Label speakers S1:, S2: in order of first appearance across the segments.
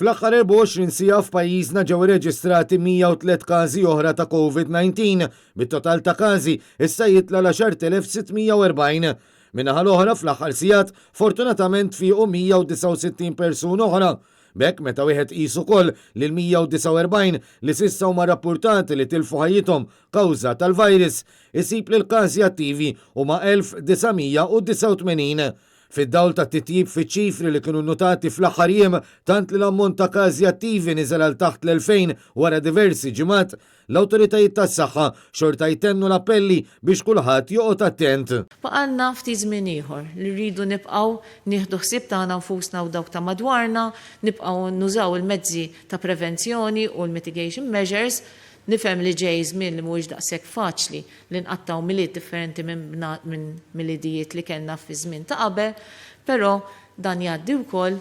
S1: Fl-aħħar 24 siegħa f'pajjiżna ġew irreġistrati 103 każi oħra ta' Covid-19, bit-total ta' każi issa jitla' l-10,640. Min-naħa l-oħra, fl-aħħar sigħat, fortunatament fiequ 169 persuna oħra. B'hekk meta wieħed iqis ukoll li l-149 li s'issa huma rrappurtati li tilfu ħajjithom kawża tal-virus, isib li l-każi attivi huma 1,989. Fid-dawl tat-titjib fiċ-ċifri li kienu nnutati fl-aħħar jiem, tant li l-ammont ta' każi attivi niżel għal taħt l-2,000 wara diversi ġimgħat, l-awtoritajiet tas-saħħa xorta jtennu l-appelli biex kulħadd joqgħod attent.
S2: Baqgħalna ftit żmien ieħor li rridu nibqgħu nieħdu ħsieb tagħna nfusna u dawk ta' madwarna, nibqgħu nużaw il-mezzi ta' prevenzjoni u l-mitigation measures. Nifhem li ġej żmien li mhuwiex daqshekk faċli li nqattgħu Milied differenti minn Miliedijiet li kellna fiż-żmien ta' qabel, però dan jgħaddi wkoll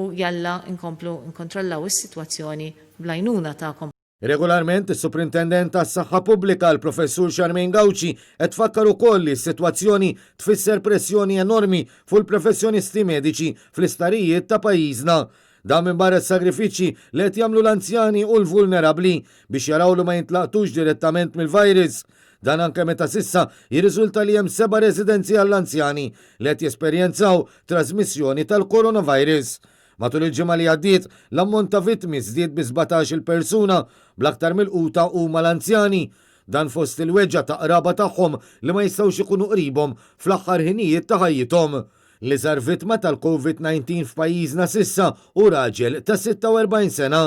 S2: u jalla nkomplu nkontrollaw is-sitwazzjoni bl-għajnuna tagħkom.
S1: Regolarment, is-Suprintendent għas-Saħħa Pubblika, l-Professur Charmaine Gauci, qed tfakkar ukoll li s-sitwazzjoni tfisser pressjoni enormi fuq il-professjonisti mediċi fl-isptarijiet ta' pajjiżna. Dan minbarra s-sagrifiċċji li qed jagħmlu l-anzjani u l-vulnerabbli biex jaraw li ma jintlaqtux direttament mill-virus. Dan anke meta s'issa jirriżulta li hemm seba' residenzi għall-anzjani li qed jesperjenzaw trażmissjoni tal-coronavirus. Matul il-ġimgħa li għaddiet, l-ammont ta' vittmi żdied bi 17-il persuna, bl-aktar milquta huma l-anzjani. Dan fost il-weġgħa ta' qraba tagħhom li ma jistgħux ikunu qribhom fl-aħħar ħinijiet ta' ħajjithom. L-iżgħar vittma tal-Covid 19 f'pajjiżna s'issa hu raġel ta' 46 sena.